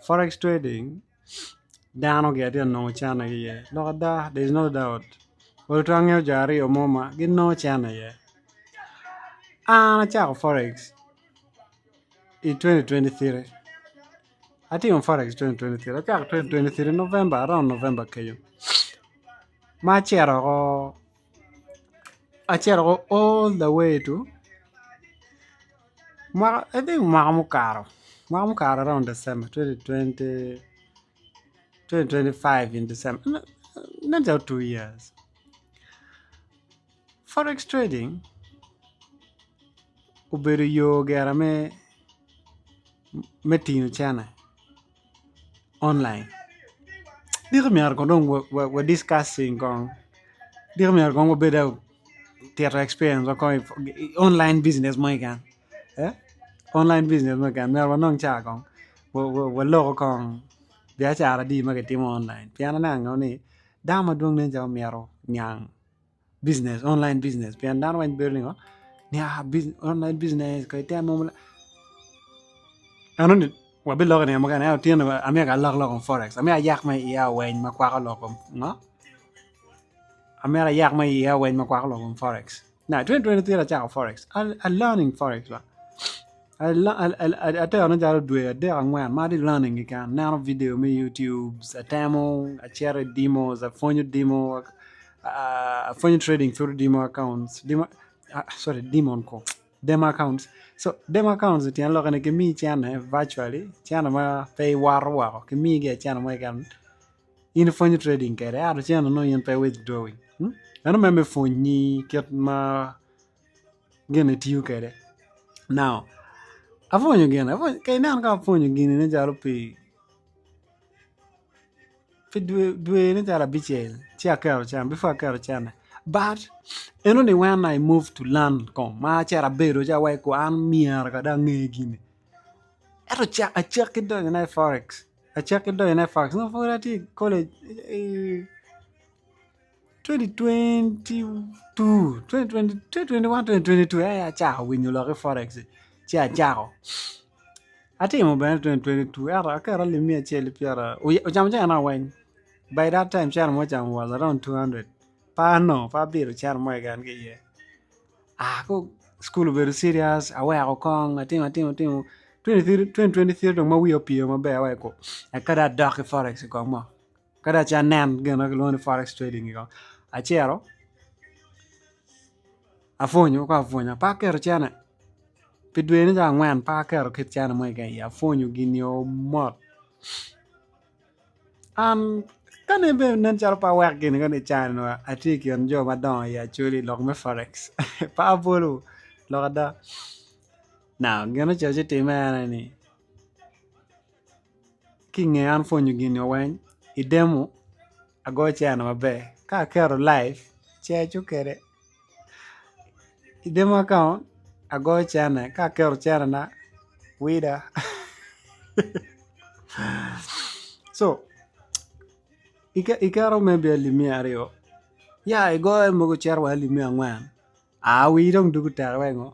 Forex trading dano gitye ka nongo cente ki iye lok ada there is no doubt olo twal angeyo jo aryo mo ma ginongo cente iye an acako forex i 2023 atimo forex i 2023 acako 2023 November around November kenyo ma acito woko acito woko all the way to Mwaka I think mwaka mukato mwaka mukato around December 2020 2025 in December nen calo 2 years forex trading obedo yo gire me me tingo cene online diki myero kong dong wa discussing kong diki myero kong wabed tito experience wa kong i online business mo keken online business mo keken myero wanong ca kong waloko kong biacara adi ma kitimo online pien aneno ni dano madwong nen calo myero niang business online business pien dano weng bedo ningo ni online business kong item mo enoni wabiloko i nino mukene ento tin amyero alok lok kom forex amyero ayak ma iye weng ma kwako lok kom ngo amyero ayak ma iye weng ma kwako lok kom forex now 2023 acako forex I learning forex ba atero nen calo dwe adek angwen ma atye learning keken aneno video me youtube atemo acito i demos apwonyo demo apwonyo trading through demo accounts sorry demon ko demo accounts so demo accounts tyen lokke ni kimiyi cene virtually cene ma pe iwoto woko kimiyi gi cene mo keken in ipwonyo trading kwede ento cene nongo in pe i withdrawing eno mere me pwonyi kit ma gin itiyo kwede now apwonyo gin ka ineno ka apwonyo gini nen calo pi dwe nen calo abicel ci aketo cene before aketo cene but enoni when I move to learn kong ma acito abedo ci awaco ko an myero kong dong ange gini ento acakki donyone i forex acakki donyone i forex nongo pud atye i college 2022 2021 2022 aye acako winyo lok i forex ci acako atimo bene 2022 ento aketo alip miya acel ki pyera ocamo cene weng by that time cene ma ocamo was around 200 pe anongo pe abito cene mo keken ki iye cukul obedo serious aweko kong atimo atimo atimo 2023 dong ma wiya opye maber aweko ka dong adok i forex kong mo Ka dong acito anen gin ma kilwongo ni forex trading kong acito apwonyo ka apwonya pe aketo cene pi dwe me angwen pe aketo kit cene mo keken iye apwonyo gin-ni mot an ka bene nen calo pe awek gin-ni kadi icani atye i kin jo madongo i Acholi i lok me forex pe abolo lok ada now gin ocito ci timme ene ni Ki i nge an pwonyo gin-ni weng i demo agoyo cene maber ka aketo live ci aco kwede i demo akaunt agoyo cene ka aketo cenena wida co iketo maybe alip miya aryo ya igoyo mogo cito wa alip miya angwen Aa wii dong dugo tek wek ngo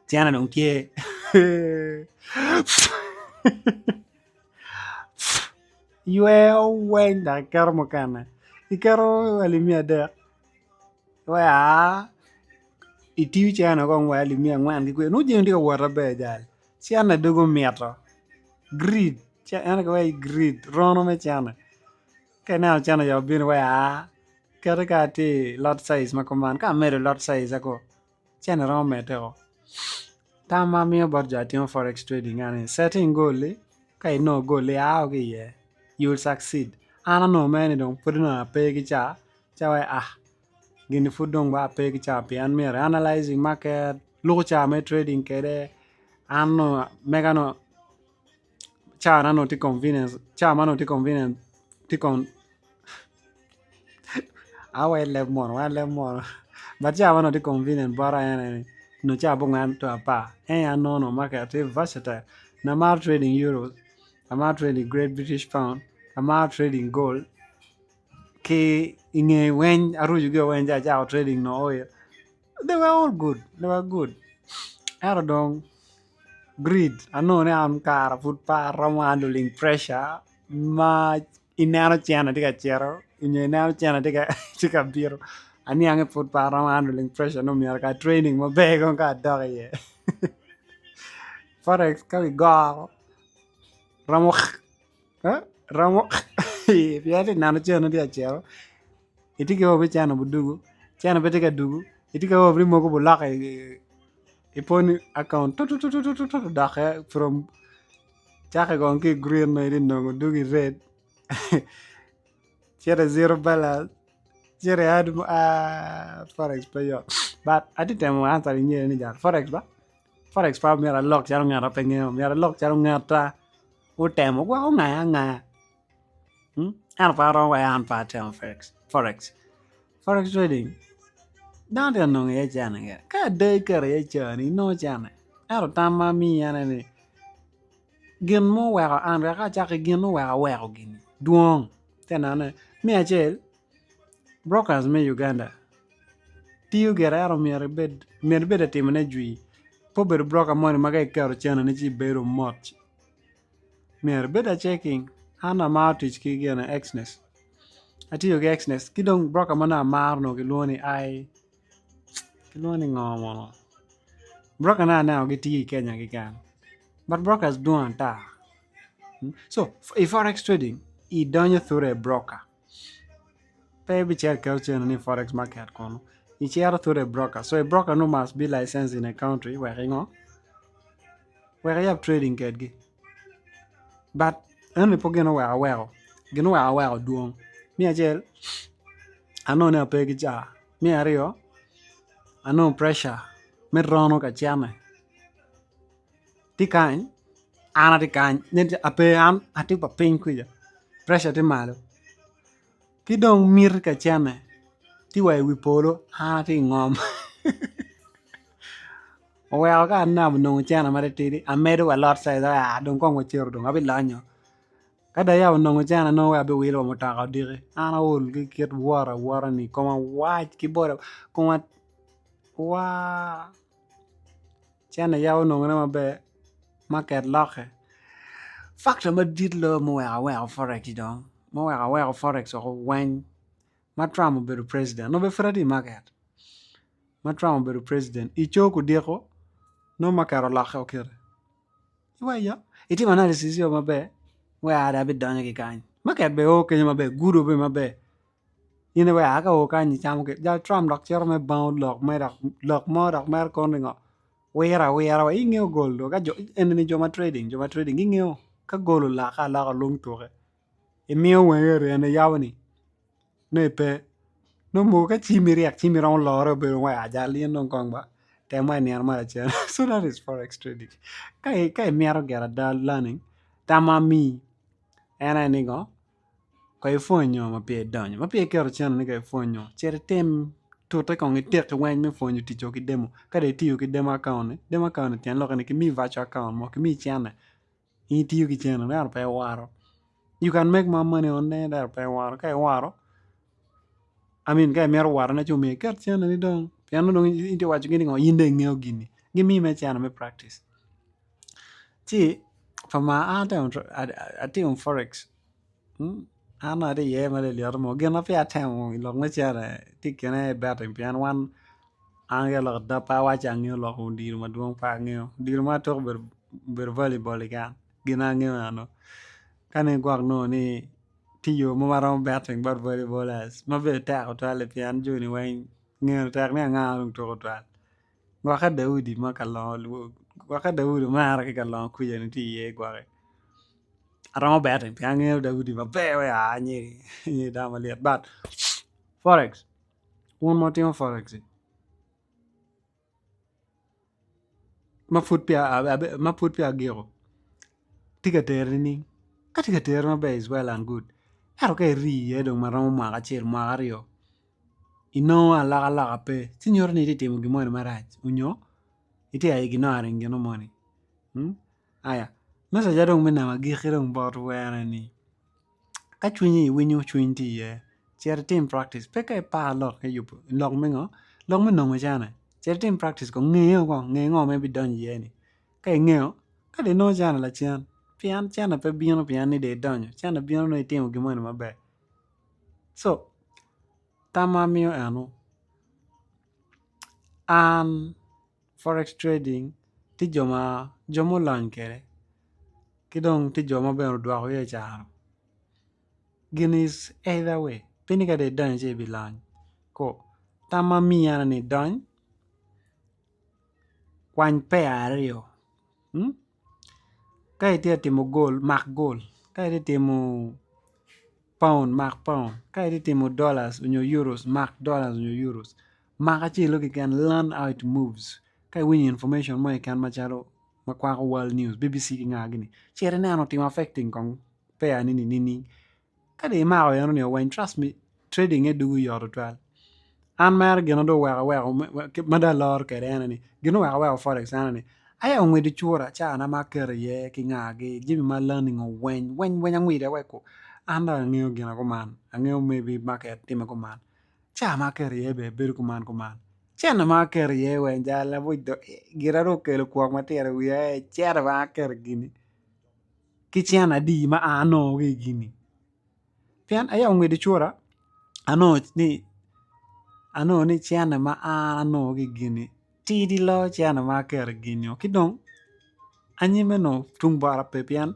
cene dong tye yweo weng dok iketo mukene iketo alip miya adek wek aa itiyo cene kong wa alip miya angwen ki kwede nongo jami tye ka wot maber jal cene dugo mito greed en aye kiwaco ni greed rono me cene ka ineno cene oya obino wek aa Keti ka atye i lot caic ma kuman ka amedo lot caica ko cene romo medde o. Tam ma amiyo bot jo atimo forex trading eni ni setting goal-li ka inongo goal-li ia ki iye you will succeed. An anongo mere ni dong pud onongo ape ki ca ci awaci ah gini pud dong ba ape ki ca pien myero i analyzing market luko ca me trading kwede an onongo mega nongo Cana onongo tye convenience ca man onongo tye convenience tye con awaco leb munu wan leb munu but ca man onongo tye convenient bota en aye ni onongo ca abongwen to apar en aye anongo onongo market tye versatile onongo amaro trading euros amaro trading great British pound amaro trading gold ki inge weng aruco gi weng ci acako trading nongo oil they were all good they were good ento dong. Greed, anongo ni an kara pud pe aromo handling pressure ma ineno cene tye ka cito nyo ineno cene tye ka bino aniang ni pud pe aromo handling pressure nongo myero kara training maber kong ka adok iye. Forex ka kigoro romo romo pien itye ka neno cene tye ka cito itye ki hope ni cene bidwogo cene pe tye ka dwogo itye ki hope ni mogo bilokke ipo ni akaunt tutututu odokke from cake kong ki i green ma itye ka nongo dwogo i red cito i zero balance cito i add forex pe yot but atye ka temo answer ni jal forex ba forex pe myero alok calo ngat ma pe ngeyo myero alok calo ngat ma otemo gwok ongaya angaya ento pe aromo weko an pe atemo forex. Forex trading dano tye ka nongo iye cene keken ka ada iketo iye cani inongo cene ento tam ma amiyi ene ni gin ma oweko an wek acak ki gin ma oweko aweko gini dwong ite nenone me acel brokers me Uganda tiyo gire ento myero ibed myero ibed ka timone jwi pe obedo broker moni ma ka iketo ceneni ci ibedo mot myero ibed ka ceking an amaro tic ki gine Exness Atiyo ki Exness ki dong broka ma nongo amaro onongo kilwongo ni i kilwongo ni ngo mono broka ne aneno gitiyo i Kenya keken but brokers dwong ata so i forex trading idonyo through a broker pe ibicito iketo cente ni i forex market kunu icito through a broker so a broker nongo must be licensed in a country wek ingo wek iyab trading kedgi. But ento pe gin oweko aweko, gin oweko aweko dwong. Me acel anongo ni ape ki caa, me aryo anongo pressure me rono ka cene tye kany an atye kany ape an atye wa piny kwija pressure tye malo ki dong miti ka cene tye wa iwi polo an atye ingom. Oweko ka anamo nongo cene matitidi amedo wa lot size aa dong kong wacito dong abilonyo ka dong ayabo nongo cene nongo wek abiwilo wa mutoka odiki an aol ki kit wot awota ni koma wac ki boda koma waa cene yabo nongone maber market lokke factor madit loyo muweko aweko forex dong muweko aweko forex woko weng ma Trump obedo president nongo bene pud atye i market ma Trump obedo president i coo odiko nongo market olokke kite iwaco itimo analysis yo maber wek ada abidonyo ki kany market bene o kenyo maber gudo bene maber in iwaco aa ka oo kany icamo kwede jal Trump dok cito me bango lok me dok lok mo dok mere kono ni ngo wiro awira wa ingeyo gold do ka jo eni jo ma trading jo ma trading gingeyo ka gold olokke aloka lung tuke imiyo wangi oryene yabo ni nongo ipe nongo mogo ka cimmi ryek cimmi romo lore obedo wai ajal in dong kong ba tem wa inino mo lacen so that is forex trading ka imito gire ada learning tam ma amiyi en aye ni ngo kong ipwonyo ma peya idonyo ma peya iketo cente ni kong ipwonyo cit itim tute kong ityeki weng me pwonyo tic ki demo ka dong itiyo ki demo account ni demo account ni tyen lokke ni kimiyi virtual account mo kimiyi cente in itiyo ki cente ento pe iworo you can make more money on there ento pe iworo ka iworo I mean ka imito worone ci omyero iket centeni dong pien nongo dong itye ka waco gini ngo in dong ingeyo gini gimiyi mere cente me practice ci pa ma an atimo forex an dong atye iye ma lyeto mo gin ma peya atemo i lok me cente tye i kine betting pien wan an ki lok ada pe awaco ni angeyo lok odilo madwong pe angeyo odilo ma atuko obedo volleyball keken gin ma angeyo eno ka ni gwok nongo ni tye yo mo ma romo betting bot volleyballers ma bene tek tutwal pien joni weng ngeyo tek ni anga ma dong tuko tutwal gwokke Daudi ma kalongo gwokke Daudi omera ki kalongo kwica ni tye iye gwoki aromo betting pien angeyo Daudi maber wek aa nyeri dano malyet but forex wun ma wutimo forex-ci ma pud peya agiko tye ka tere nining? Ka tye ka tere maber is well and good ento ka iri iye dong ma romo mwaka acel mwaka aryo inongo alokaloka pe ci nyuto ni itye ka timo gin moni marac nyo itye ka ignoring gin moni aya message dong me namba agikki dong bot wene ni Ka cwinyi iwinyo cwiny tye iye, cit itim practice pe ka ipar lok me yubo lok me ngo lok me nongo cene cit itim practice kong nge kong nge ngo ma ibidonyo iye ni ka ingeyo. Ka dong inongo cene lacen pien cene pe bino pien ni dong idonyo cene bino nongo itimo gin moni maber. Co tam ma amiyo eno an forex trading tye jo ma jo mulony kwede ki dong tye jo ma bene odwoko iye caro gin is either way pe ni ka dong idonyo ci ibilony tam ma amiyi ene ni dony Kwany peya aryo ka itye ka timo gol mak gol ka itye ka timo paun mak paun ka itye ka timo dollars nyo euros mak dollars nyo euros mak acel-lu keken learn how it moves ka iwinyo information mo keken macalo ma kwako world news BBC ki nga gini cit inen otimo affecting kong peya ni nining. Ka dong imako eno ni weng trust me trading-nge dugo yot tutwal. An mere gin ma dong oweko aweko ma dong aloro kwede ene ni gin ma oweko aweko forex ene ni aye ongwido cura cana ma aketo iye ki ngagi jami ma learning oweny weng weng angwido aweko an dong angeyo gin na kuman angeyo maybe market time kuman ca ma aketo iye bene bedo kuman kuman cente ma aketo iye weng jal abuc dong gin na dong okelo kwok matir i wiya cente ma aketo gini. ki cente adi ma an anongo ki i gini pien aye ongwedo cura anongo ni cente ma an anongo ki i gini tidi loyo cente ma aketo i gini-o ki dong anyime nongo tung bota pe pien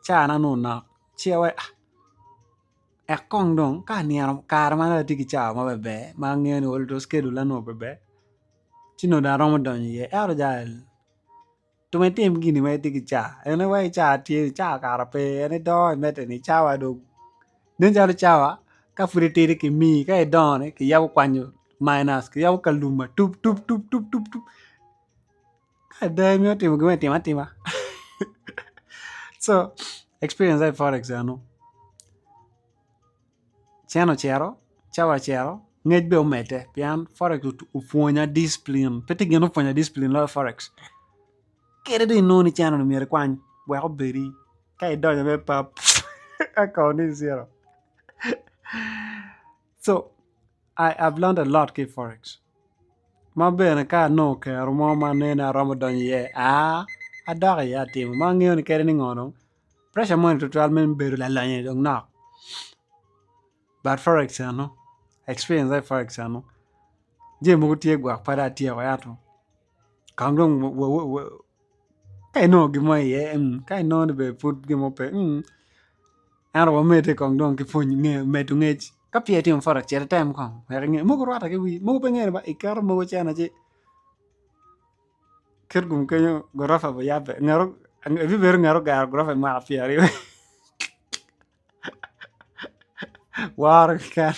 cana nongo nok ci aweko ek kong dong ka anino kare ma dong atye ki cawa mo maber ma angeyo ni olo schedule na nongo pe ber ci nongo dong aromo donyo iye ento jal. Tum itim gini ma itye ki caa en aye weko caa tye caa kara pe en idongo imedde ni cawa dong nen calo cawa ka pud itidi kimiyi ka idongo ni kiyabo kwanyo minus kiyabo ka lum atup tup tup tup tup ka ada imito timo gin mo itimo atima co experience me forex eno. Cen ocito, cawa ocito, ngec bene omedde pien forex opwonya discipline pe tye gin ma opwonya discipline loyo forex kadi dong inongo ni cene myero ikwany wek obedi ka idonyo me pap akau ni zero so I have learned a lot ki i forex ma bene ka anongo kero mo ma aneno ni aromo donyo iye aa adok iye atimo ma angeyo ni kadi ni ngo dong Pressure moni tutwal me bedo lalonyo dong nok but forex eno experience me forex eno jami mogo tye gwok pe dong atyeko ento kong dong ka inongo gin mo iye ka inongo ni bene pud gin mo pe ento wamedde kong dong ki pwonyo medo ngec ka peya itimo forex cit item kong wek inge mogo rwatte ki wii mogo pe ngene ba iketo mogo cene ci Kit gum kenyo gurofa biyabbe ibibedo ngat ogero gurofa i mwaka pyeraryo woro keken.